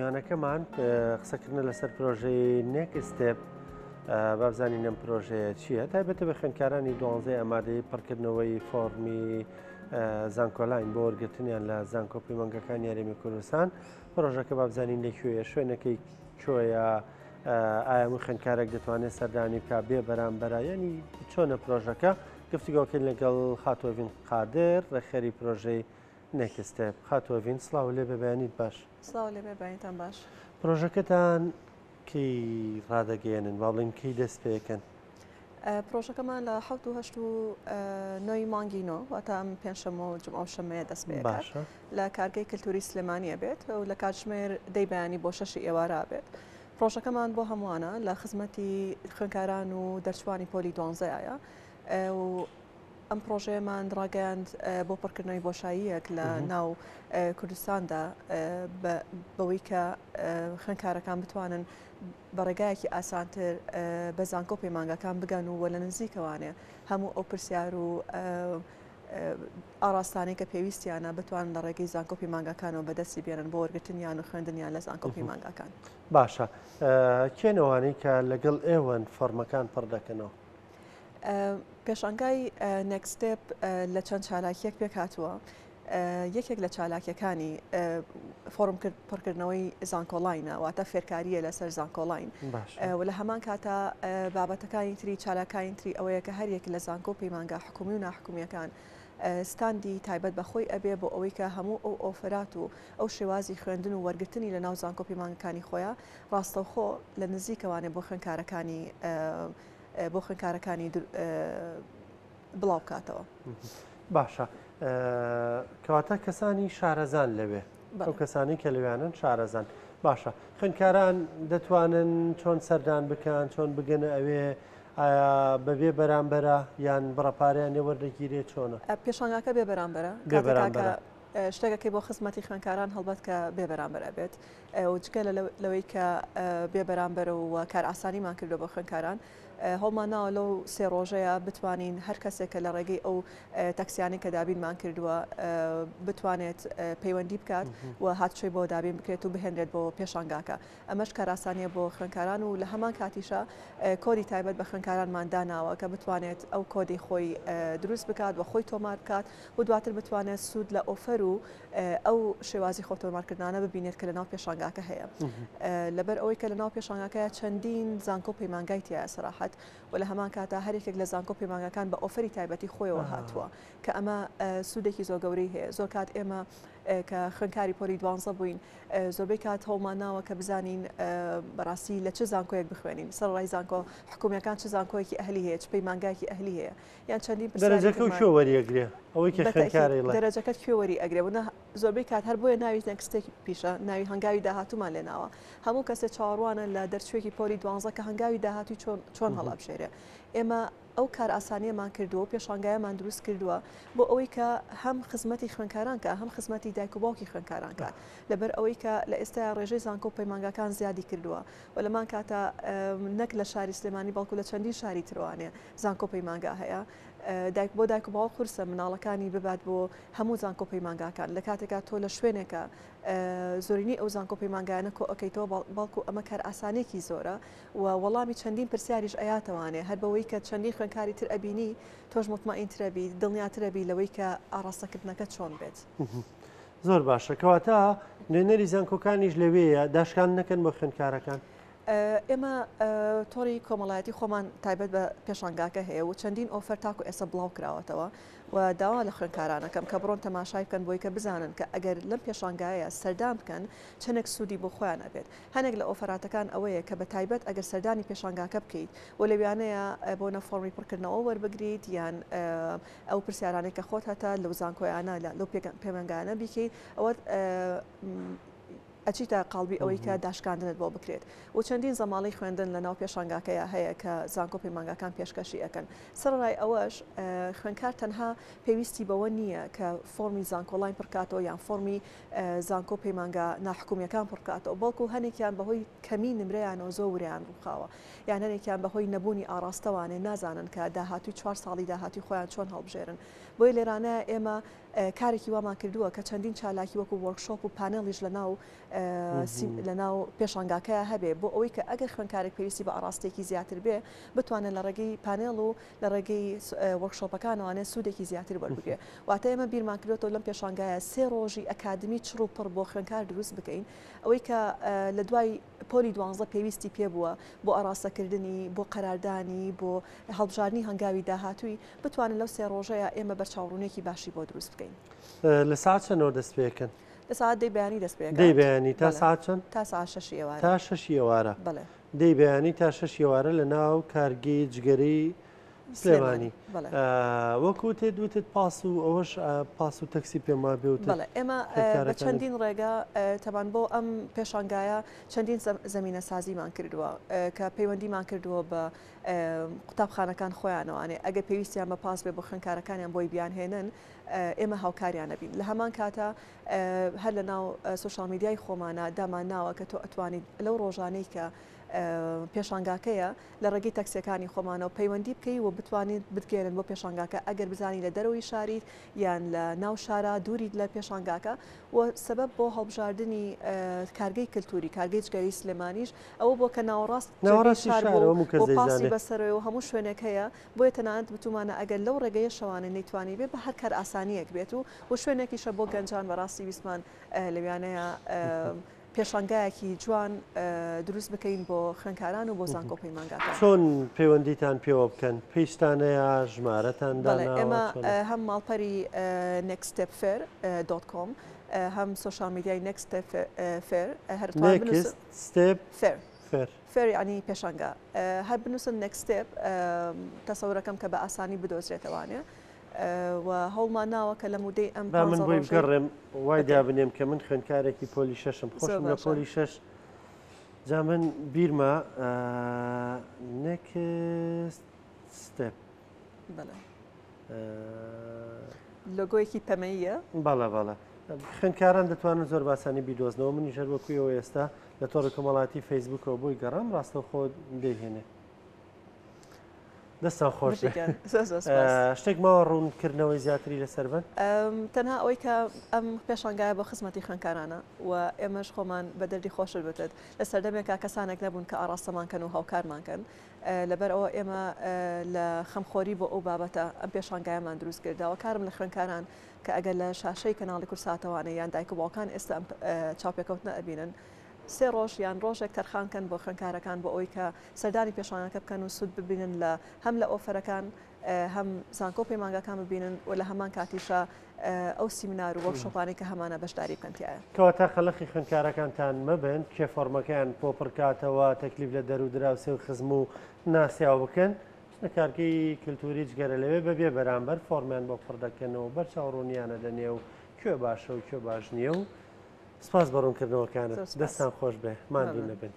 میوانەکەمان قسەکردنە لەسەر پرۆژەی Next Step بابزانین ئەم پرۆژەیە چییە تایبەتە بە خوێندکارانی دوانزەی ئامادەی پڕکردنەوەی فۆڕمی زانکۆلاین بۆ وەرگرتنیان لە زانکۆ پەیمانگەکانی هەرێمی کوردستان پرۆژەکە بابزانین لە کوێیە شوێنەکەی کوێیە ئایا هەموو خوێندکارێک دەتوانێت سەردانی بکە بێ بەرامبەرە یعنی چۆنە پرۆژەکە گفتوگۆکەین لەگەڵ خاتۆڤین قادر ڕێکخەری پرۆژەی Next Step خاتۆڤین سڵاو لێ بێ بەیانیت باش. سڵاو لێ بێ بەیانیتان باش. پرۆژەکەتان کەی ڕادەگەیەنن با بڵێین کەی دەست پێکەن؟ پرۆژەکەمان لە حەوت و هەشت و نۆی مانگی نۆ واتە ئەم پێنجشەممە و جومعە و شەممەیە دەست پێکات لە کارگەی کلتوری سلێمانیە بێت و لە کاتژمێر دەی بەیانی بۆ شەشی ئێوارە بێت. پرۆژەکەمان بۆ هەمووانە لە خزمەتی خوێندکاران و دەرچوانی پۆلی دوانزەیە و ئەم پڕۆژەیەمان ڕاگەیاند بۆ پڕکردنەوەی بۆشاییەک لە ناو کوردستاندا بەوەی کە خوێندکارەکان بتوانن بە ڕێگایەکی ئاسانتر بە زانکۆ پەیمانگاکان بگەن و لە نزیکەوانێ هەموو ئەو پرسیار و ئاراستانەی کە پێویستیانە بتوانن لە ڕێگەی زانکۆ پەیمانگاکانەوە بەدەستی بێنن بۆ وەرگرتنیان و خوێندنیان لە زانکۆ پەیمانگاکان. باشە کێن ئەوانەی کە لەگەڵ ئێوەن فۆرمەکان پڕ دەکەنەوە؟ پێشانگای Next Step لە چەند چالاکییەک پێکهاتووە، یەکێک لە چالاکیەکانی فۆرم پڕکردنەوەی زانکۆلاینە واتە فێرکاریە لەسەر زانکۆلاین و لە هەمان کاتا بابەتەکانی تری چالاکانی تری ئەوەیە کە هەریەک لە زانکۆ پەیمانگا حکومی و ناحکومیەکان ستاندی تایبەت بە خۆی ئەبێ بۆ ئەوەی کە هەموو ئەو offer ات و ئەو شێوازی خوێندن و وەرگرتنی لە ناو زانکۆ پەیمانگەکانی خۆیان ڕاستەوخۆ لە نزیکەوانێ بۆ خوێندکارەکانی بۆ خوێندکارەکانی بڵاو بکاتەوە. باشە کەواتە کەسانی شارەزان لەوێ ئەو کەسانی کە لەوێیانن شارەزان باشە خوێندکاران دەتوانن چۆن سەردان بکەن چۆن بگەنە ئەوێ ئایا بەبێ بەرامبەرە یان بڕەپارەیان لێ وەردەگیرێت چۆنە؟ پێشانگاکە بێ بەرامبەرە بێ بەرامبەرە. شتێکەکەی بۆ خزمەتی خوێندکاران هەڵبەت کە بێ بەرامبەر ئەبێت و جگە لەوەی کە بێ بەرامبەر و کارئاسانیمان کردووە بۆ خوێندکاران هەوڵمان ناوە لەو سێ ڕۆژەیە بتوانین هەر کەسێک کە لە ڕێگەی ئەو تەکسیانەی کە دابینمان کردووە بتوانێت پەیوەندی بکات و هاتوچۆی بۆ دابین بکرێت و بهێنرێت بۆ پێشانگاکە ئەمەش کارئاسانیە بۆ خوێندکاران و لە هەمان کاتیشا کۆدی تایبەت بە خوێندکارانمان داناوە کە بتوانێت ئەو کۆدی خۆی دروست بکات و خۆی تۆمار بکات و دواتر بتوانێت سوود لە offer و ئەو شێوازی خۆ تۆمارکردنانە ببینێت کە لەناو پێشانگاکە هەیە. لەبەر ئەوەی کە لەناو پێشانگاکەیا چەندین زانکۆ و پەیمانگای تیایە سەراحەت و لە هەمان کاتا هەر یەکێک لە زانکۆ و پەیمانگاکان بە offer ی تایبەتی خۆیەوە هاتووە کە ئەمە سوودێکی زۆر گەورەی هەیە. زۆر کات ئێمە کە خوێندکاری پۆلی دوانزە بووین زۆربەی کات هەوڵمان ناوە کە بزانین بەڕاستی لە چ زانکۆیەک بخوێنین سەرەڕای زانکۆ حکومیەکان چ زانکۆیەکی ئەهلی هەیە چ پەیمانگایەکی ئەهلی هەیە یان چەندین پرسیاری دەرەجەکە و ترمان. کوێ وەری ئەگرێ ئەوەی کە بەتەئکید خوێندکارەی ڵێ. دەرەجەکەت کوێ وەری ئەگرێ و نە زۆربەی کات هەر بۆیە ناوی Next Step یشە ناوی هەنگاوی داهاتوومان لێ ناوە هەموو کەسێ چاوەڕوانە لە دەرچووێکی پۆلی دوانزە کە هەنگاوی داهاتووی چۆن چۆن هەڵئەبژێرێ ئێمە ئەو کارئاسانییەمان کردووە و پێشانگایەمان دروست کردووە بۆ ئەوەی کە هەم خزمەتی خوێندکاران کا هەم خزمەتی دایک و باوکی خوێندکاران کات لەبەر ئەوەی کە لە ئێستایا ڕێژەی زانکۆ و پەیمانگاکان زیادی کردووە و لەمان کاتا نەک لە شاری سلێمانی بەڵکو لە چەندین شاری تروانێ زانکۆ پەیمانگا هەیە دایک بۆ دایک و باوک قورسە مناڵەکانی ببات بۆ هەموو زانکۆ پەیمانگاکان لە کاتێکا تۆ لە شوێنێکە زۆرینەی ئەو زانکۆ پەیمانگایانە کۆ ئەکەیتەوە بەڵکو ئەمە کارئاسانیەکی زۆرە و وەڵامی چەندین پرسیاریش ئەیاتەوانێ هەر بەوەی کە چەندین خوێندکاری تر ئەبینی تۆش موتمەئینترە بی دڵنیاترە بی لەوەی کە ئاڕاستەکردنەکە چۆن بێت. زۆر باشە کەواتە نوێنەری زانکۆکانیش لەوێیە داشکان نەکەن بۆ خوێندکارەکان؟ ئێمە تۆڕی کۆمەڵایەتی خۆمان تایبەت بە پێشانگاکە هەیە و چەندین offer تاکو ئێستا بڵاو کراوەتەوە و داوا لە خوێندکارانەکەم کە بڕۆن تەماشای بکەن بۆی کە بزانن کە ئەگەر لەم پێشانگایە سەردان بکەن چەندێک سوودی بۆ خۆیان ئەبێت هەنێک لە offer اتەکان ئەوەیە کە بە تایبەت ئەگەر سەردانی پێشانگاکە بکەیت و لەویانەیە بۆنە فۆڕمی پڕکردنەوە وەربگریت یان ئەو پرسیارانەی کە خۆت هەتە لەو زانکۆیانە لەو پەیمانگایانە بیکەیت ئەوە ئەچیتە قاڵبی ئەوەی کە داشکاندنت بۆ بکرێت و چەندین زەماڵەی خوێندن لە ناو پێشانگاکەیا هەیە کە زانکۆ پەیمانگاکان پێشکەشی ئەکەن. سەرەڕای ئەوەش خوێندکار تەنها پێویستی بەوە نییە کە فۆرمی زانکۆلاین پڕکاتەوە یان فۆرمی زانکۆ پەیمانگا ناحکومییەکان پڕکاتەوە بەڵکو هەنێکیان بەهۆی کەمی نمرەیانەوە زۆر ورەیان ڕووخاوە یان هەنێکیان بەهۆی نەبوونی ئاڕاستەوانێ نازانن کە داهاتووی چوار ساڵی داهاتووی خۆیان چۆن هەڵبژێرن بۆیە لێرانە ئێمە. کارێکی وامان کردووە کە چەندین چالاکی وەکو workshop و پانێڵیش لە ناو لە ناو پێشانگاکەیا هەبێ بۆ ئەوەی کە ئەگەر خوێندکارێک پێویستی بە ئاڕاستەیەکی زیاتر بێ بتوانێت لە ڕێگەی پانێڵ و لە ڕێگەی workshop ەکانەوانێ سوودێکی زیاتر وەربگرێ. واتە ئێمە بیرمان کردۆتەوە لەم پێشانگایە سێ ڕۆژی ئەکادمی چڕ و پڕ بۆ خوێندکار دروست بکەین ئەوەی کە لە دوای پۆلی دوانزە پێویستی پێ بووە بۆ ئاڕاستەکردنی، بۆ قەراردانی، بۆ هەڵبژاردنی هەنگاوی داهاتووی، بتوانن لەو سێ ڕۆژەیا ئێمە بەرچاوڕوونییەکی باشی بۆ دروست بکەین. لە سەعات چەندەوە دەست پێکەن؟ لە سەعات دەی بەیانی دەست پێکات. دەی بەیانی تا سەعات چەند؟ تا سەعات شەشی ئێوارە. تا شەشی ئێوارە. بەڵێ. دەی بەیانی تا شەشی ئێوارە لە ناو کارگەی جگەرەی سلێمانی. وەک وتت وتت پاس و ئەوەش پاس و تەکسی پێم وابێ وتت. بەڵێ ئێمە بە چەندین ڕێگە تەبان بۆ ئەم پێشانگایە چەندین زەمینە سازیمان کردووە کە پەیوەندیمان کردووە بە قوتابخانەکان خۆیانەوانێ ئەگەر پێویستیان بە پاس بێ بۆ خوێندکارەکانیان بۆی بیانهێنن ئێمە هاوکاریان ئەبین لە هەمان کاتا هەر لە ناو سۆشیال میدیای خۆمانە دامان ناوە کە تۆ ئەتوانیت لەو ڕۆژانەی کە پێشانگاکەیە لە ڕێگەی تەکسیەکانی خۆمانەوە پەیوەندی بکەی و بتوانیت بتگەیەنن بۆ پێشانگاکە ئەگەر بزانی لە دەرەوەی شاریت یان لە ناو شارا دووریت لە پێشانگاکە و سەبەب بۆ هەڵبژاردنی کارگەی کلتوری کارگەی جگەرەی سلێمانیش ئەوە بووە کە ناوەڕاست ناوەڕاستی شار شارە بووە هەموو کەس و پاسی دەیزانێ. بەسەرەوە و هەموو شوێنێک هەیە بۆیە تەنانەت بتومانە ئەگەر لەو ڕێگەیە شەوانە نەیتوانیبێ بە هەر کارئاسانیەک بێت و و شوێنێکیشە بۆ گەنجان بەڕاستی ویستمان لەویانەیە پێشانگایەکی جوان دروست بکەین بۆ خوێندکاران و بۆ زانکۆ و پەیمانگاکان. چۆن پەیوەندیتان پێوە بکەن؟ پەیجتان هەیە؟ ژمارەتان بەڵێ داناوە؟ ئێمە چۆنە؟ هەم ماڵپەری نێکست ستێپ فێر dot com هەم سۆشیال میدیای نێکست ستێپ فێر هەر توان بنووسن نێکست ستێپ فێر فێر. فێر یانی پێشانگا هەر بنووسن نێکست ستێپ تەسەورەکەم کە بە ئاسانی بدۆزرێتەوانێ و هەوڵمان ناوە کە لە مودەی ئەم با من پانزە بۆی ڕۆژەی بگەڕێم وای ئۆکەی. دابنێم کە من خوێندکارێکی پۆلی شەشم زۆر خۆشم لە باشە. پۆلی شەش جا من بیرمە نێکست ستێپ بەڵێ لۆگۆیەکی پەمەییە. بەڵێ بەڵێ خوێندکاران دەتوانن زۆر باسانی بیدۆزنەوە منیش هەر وەکو ئێوە ئێستا لە تۆڕی کۆمەڵایەتی فەیسبووکەوە بۆی گەڕام ڕاستەوخۆ دەیهێنێ. دەستان خۆش بێ. زۆر زۆر سپاس. شتێک ماوە ڕوونکردنەوەی زیاتری لەسەر بن؟ تەنها ئەوەی کە ئەم پێشانگایە بۆ خزمەتی خوێندکارانە و ئێمەش خۆمان بە دەردی خۆشت بتت لە سەردەمێکا کەسانێک نەبوون کە ئاڕاستەمان کەن و هاوکارمان کەن لەبەر ئەوە ئێمە لە خەمخۆری بۆ ئەو بابەتە ئەم پێشانگایەمان دروست کرد داواکارم لە خوێندکاران کە ئەگەر لە شاشەی کەناڵی کوردساتەوانە یان دایک و باوکان ئێستا ئەم چاوپێکەوتنە ئەبینن سێ ڕۆژ یان ڕۆژێک تەرخان کەن بۆ خوێندکارەکان بۆ ئەوەی کە سەردانی پێشانگاکە بکەن و سوود ببینن لە هەم لە ئۆفەرەکان هەم زانکۆ و پەیمانگاکان ببینن و لە هەمان کاتیشا ئەو سیمینار و وۆرکشۆپانەی کە هەمانە بەشداری بکەن تیایا. کەواتە قەلەقی خوێندکارەکانتان مەبن، کێ فۆڕمەکەیان بۆ پڕکاتەوە، تەکلیف لە دەر و دراوسێ و خزم و ناسیاو بکەن، بچنە کارگەی کلتوری جگەرە لەوێ بە بێ بەرامبەر فۆڕمیان بۆ پڕ دەکەن و بەرچاوڕوونیان ئەدەنێ و کوێ باشە و کوێ باش نییە و سپاس بە ڕوونکردنەوەکانت. زۆر سپاس. دەستتان خۆش بێ. ماندوو مەمنون. نەبن.